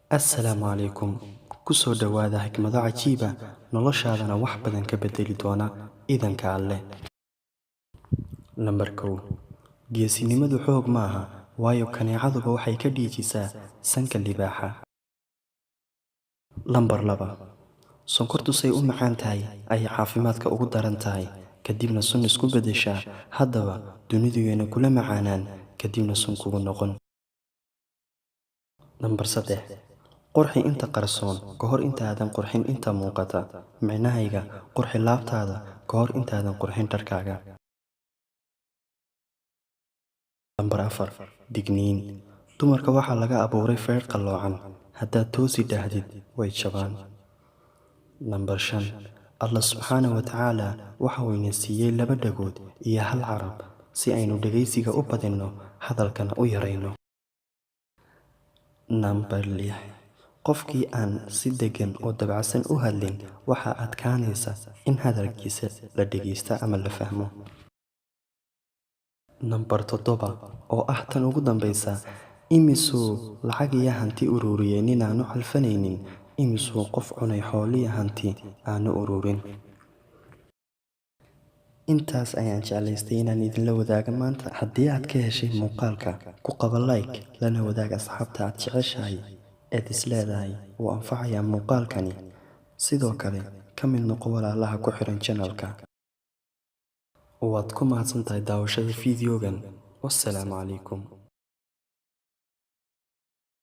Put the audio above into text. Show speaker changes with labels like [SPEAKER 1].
[SPEAKER 1] Assalaamu calaykum. Ku soo dhowaada xikmado cajiib ah, noloshaadana wax badan ka bedeli doona idanka Alle. Lambar 1. Geesinimadu xoog maaha, waayo kaneecaduba waxay ka dhiijisaa sanka libaaxa. Lambar 2. Sonkortu say u macaan tahay ayay caafimaadka ugu daran tahay, kadibna sun isku beddeshaa. Haddaba duniduyana kula macaanaan, kadibna sun kugu noqon. Lambar 3. Qurxi inta qarsoon ka hor intaadan qurxin inta muuqata. Micnahayga, qurxi laabtaada ka hor intaadan qurxin dharkaaga. Lambar 4. Digniin. Dumarka waxaa laga abuuray feer qalloocan. Haddaad toosi dhahdid, way jabaan. Lambar 5. Allah subxaanahu wa tacaala waxa uu ina siiyey laba dhagood iyo hal carab si aynu dhegaysiga u badinno, hadalkana u yarayno. Nambar 6. Qofkii aan si deggan oo dabacsan u hadlin waxaa adkaanaysa in hadalkiisa la dhegaysto ama la fahmo. Nambar 7 oo ah tan ugu dambaysa, imisuu lacag iyo hanti ururiyey nin aanu calfanaynin, imisuu qof cunay xooliyo hanti aanu ururin. Intaas ayaan jeclaystay inaan idinla wadaago maanta. Haddii aad ka heshay muuqaalka, ku qaba like, lana wadaag asxaabta aad jeceshahay eed is leedahay wuu anfacayaa muuqaalkani. Sidoo kale, ka mid noqo walaalaha ku xiran channel-ka. Waad ku mahadsantahay daawashada fiidiyogan. Wassalaamu calaykum.